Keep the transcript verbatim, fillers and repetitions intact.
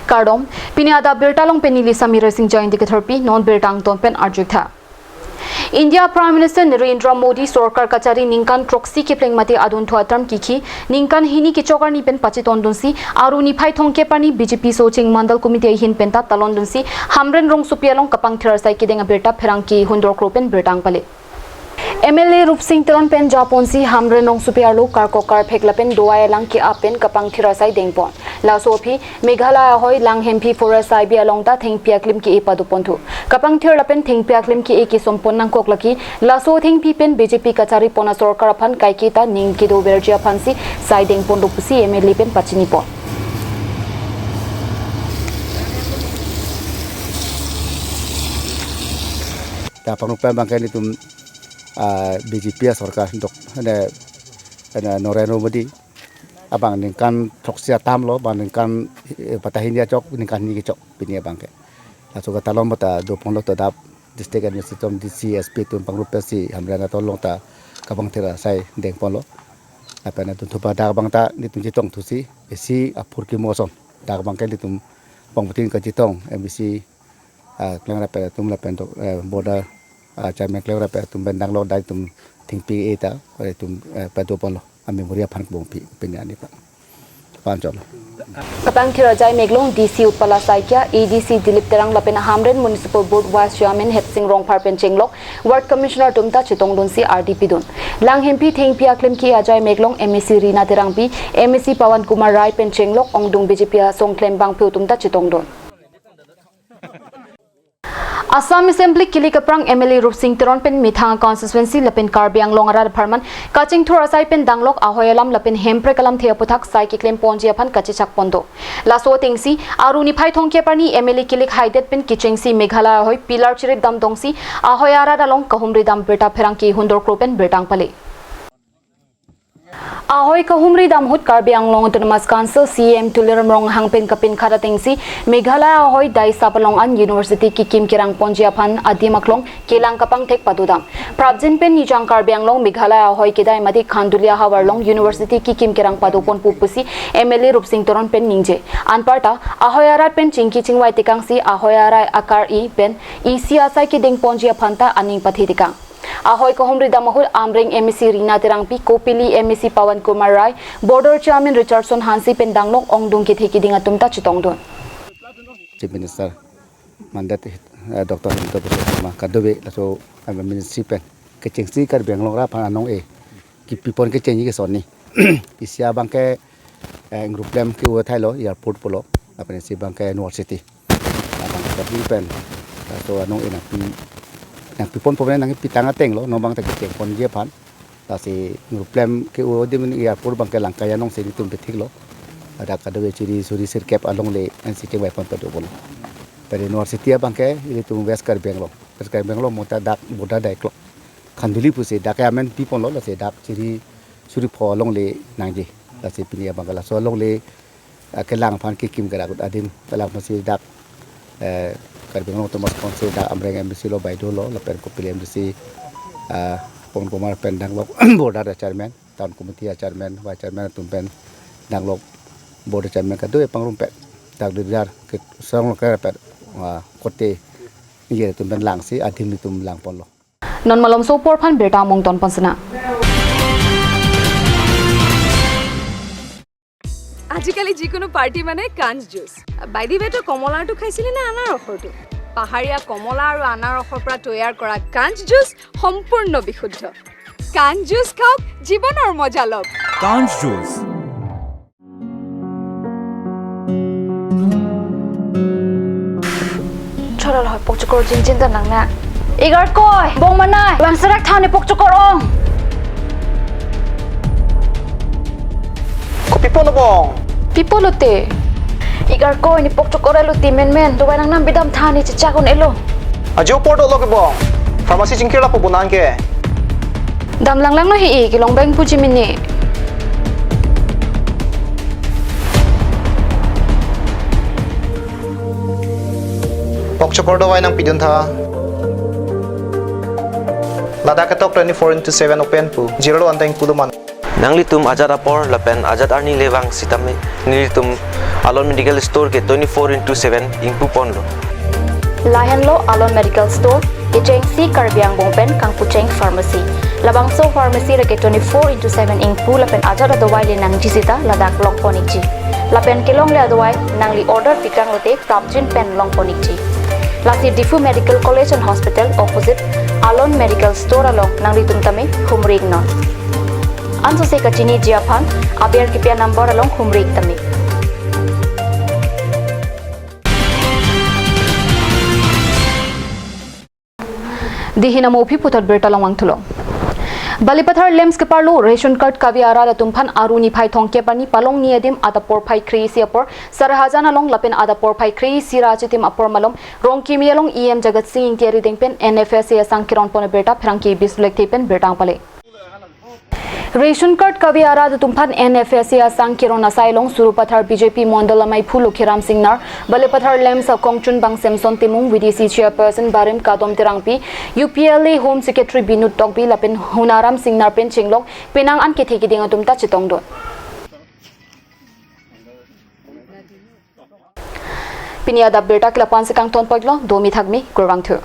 Kardom, pini adap birta along pen neli Samira Singh Jainti ketherpi, non birta angton pen arjuktha. India Prime Minister Narendra Modi sorkar kachari ningkan throksi kepleng mate adunthu aterm kikhi, ningkan hini kechok arni pen pachetondunsi, aru niphai thomkep arni B J P Socheng Mandal Committee ahin penta talondunsi, Hamren rongsopi along kapangthir asai kedeng abirta pherangke hundor kro pen birta angpale. M L A Rupsing Teron pen japonsi Hamren rongsopi arlo karkok karphek lapen dovai alang ke-ap pen kapangthir asai dengpon. Laso aphi Meghalaya ahoi Langhemphi Forest I B along ta thengpi aklim ke-e padoponthu. Kapangthir lapen thengpi aklim ke-e kesompon nangkok lake, laso thengpi pen B J P kachari pon asorkar aphan kaiketa ning kedoverji aphansi sai dengponlo pusi M L A pen pachinipon. Ta pangrup pen abangke nelitum, ah, B J P asorkar dok, ene, ene Narendra Modi abang ningkan throksi atam lo, abang ningkan, eh, patahini achok, ningkan hini kechok pini abangke. Laso katalon bata doponlo, to adap district administrator, D C, S P atum pangrup pensi Hamren ator along ta kapangthir asai dengponlo. Lapen adunthu pada abang ta nelitum chetongthusi, isi aphurkimo ason. Dak abangke nelitum pangputin kachetong, M D C, ah, klangrap pen atum lapen dok, eh, border, ah, chairman klangrap pen atum pen danglok dai atum thengpi e ta, eh, atum, eh, padoponlo, a memory aphan kebompi pini ani pa. Panchol. Kapangthir ajai meklong D C Utpala Saikia, A D C Dilip Terang lapen Hamren Municipal Board Vice Chairman Hetsing Rongphar pen chenglok, Ward Commissioner atum ta chetongdunsi ardi pidun. Langhemphi thengpi aklim ke ajai meklong M A C Rina Terangpi, M A C Pawan Kumar Rai pen chenglok, ongdung B J P asong klembangpi atum ta chetongdun. Assam Assembly kilik aphrang M L A Rupsing Teron pen methang constituency lapen Karbi Anglong arat apharman kachingthur asai pen danglok ahoi alam lapen hemprek alamthe aputhak sai keklem ponji aphan kachechak pondo. Laso atengsi aru niphai thomkep arni M L A kilik haidet pen kechengsi Meghalaya ahoi pillar chirit damdongsi ahoi arat along kahumri dam birta pherangke hundor kro pen birta angpale. Ahoi kahumri dam ahut Karbi Anglong Autonomous Council C E M Tuliram Ronghang pen kapinkhat atengsi Meghalaya ahoi daisap along an university kekim kerang ponji aphan adim aklong kelang kapangthek padodam. Prapjin pen Nijang Karbi Anglong Meghalaya ahoi kedai mate Khanduli ahavar along university kekim kerang padoponpo pusi M L A Rupsing Teron pen ningje. Anparta ahoi arat pen chingki chingvai tekangsi ahoi arai akar-i pen isi asai kedeng ponji aphan ta aning pathe tekang. Ahoi kahumri dam ahut Amreng M A C Rina Terangpi, Kopili M A C Pawan Kumar Rai, Border Chairman Richardson Hanse pen danglok, ongdung kethe kiding atum ta chetongdun. Chief Minister mandat, eh, Doctor Himanta Biswa Sarma kadokave laso, eh, ministry pen kechengsi Karbi Anglong arat aphan anong-e kepipon kechengji kesonni. Isi abangke, eh, ingrup klem ke-o thailo, airport pulo, lapen isi abangke university. Abang kepli pen, laso anong-e nangpi, nangpiponpo pen nangpi tang atenglo, non abang ta kecheng ponji aphan. Lasi ingrup klem ke-o adim airport abangke Langkai anong si nelitum pethiklo. Ladak kadokave chiri suri sirkep alongle ansi chengvai pon padoponlo. Pen university abangke ilitum West Karbi Anglong. West Karbi Anglong mota dak border daiklok. Khanduli pusi dak amen piponlo, lasi dak chiri suri pho alongle nangji. Lasi pini abangke laso alongle, ah, kelang aphan kekim kerak ahut adim kelang aphansi dak, eh, Karbi Anglong Autonomous Council dak Amreng M D C lo, Baideo lo, lapen Kopili M D C, ah, Pawan Kumar pen danglok, border chairman, town committee chairman, vice chairman atum pen danglok, border chairman kadokave pangrum pen dak dudar ke song lo ke pen, ah, kote ye atum pen langsi adim nelitum langponlo. Non malomso apor aphan birta among tonpon sena. আজিকালি যিকোনো পাৰ্টি মানে কাঞ্চ জুচ। বাইদিৱে, তই কমলাৰটো খাইছিলি নে আনাৰসৰটো? পাহাৰীয়া কমলা আৰু আনাৰসৰ পৰা তৈয়াৰ কৰা কাঞ্চ জুচ সম্পূৰ্ণ বিশুদ্ধ। কাঞ্চ জুচ খাওক, জীৱনৰ মজা লওক। Kanch Juice. Chora lo, pokchokor jinjin ta nang na. Igar koi, bong manai, bang serak tha ne pokchokor ong. Kopi pon bong? Pipo lote. Igar koi ne pokchokor elo ti menmen, dovai nangnam bidam tha ne chechak un-elo. Ajo apor dolo ke bong. Pharmacy chingkir lapu bunan ke. Dam langlang lo hi-i, kelong bang puji mini. Pokchokor dovai nangpidun tha. Ladak ketok twenty-four into seven open pu. Jirlo anteng puduman. Nanglitum ajat apor lapen ajat arni le vang sitame nelitum Alon Medical Store ke twenty-four into seven ingpu ponlo. Lahenlo Alon Medical Store, kechengsi Karbi Anglong pen kangpucheng pharmacy. Labangso pharmacy lake twenty-four into seven ingpu lapen ajat adawai le nangji sita ladak longpon ikji. Lapen kelongle adawai nangli order pikrang lote prapjin pen longpon ikji. Lasi Diphu Medical College and Hospital opposite Alon Medical Store along nanglitum tame humri iknon. Ansose kachiniji aphan aber kipi a-number along humri ik tame. Dei hin amo aphi puthot birta longvang thulo. Balipathar LAMPS keparlo ration card kave arat atum aphan Aru niphai thomkep arni Palongni adim adap porphai kre-isi apor Sarahajan along lapen adap porphai kre-isi ra achitim apor malom Rongkimi along EM Jagat Sing Engti arideng pen NFSA asang keron pon abirta pherangke Biswalekthe pen birta pale. Ration card kave arat atum aphan NFSA asang keron asai along Sarupathar BJP Mondol amaiphu Lokhiram Singnar, Balipathar LAMPS akongchunbang Samson Timung, VDC Chairperson Barim Kadom Terangpi, UPLA Home Secretary Binod Tokbi lapen Hunaram Singnar pen chenglok penang an kethe kiding atum ta chetongdun. Pini adap birta ke lapu-an si kangton poklo, domi thakmi, kurvangthu.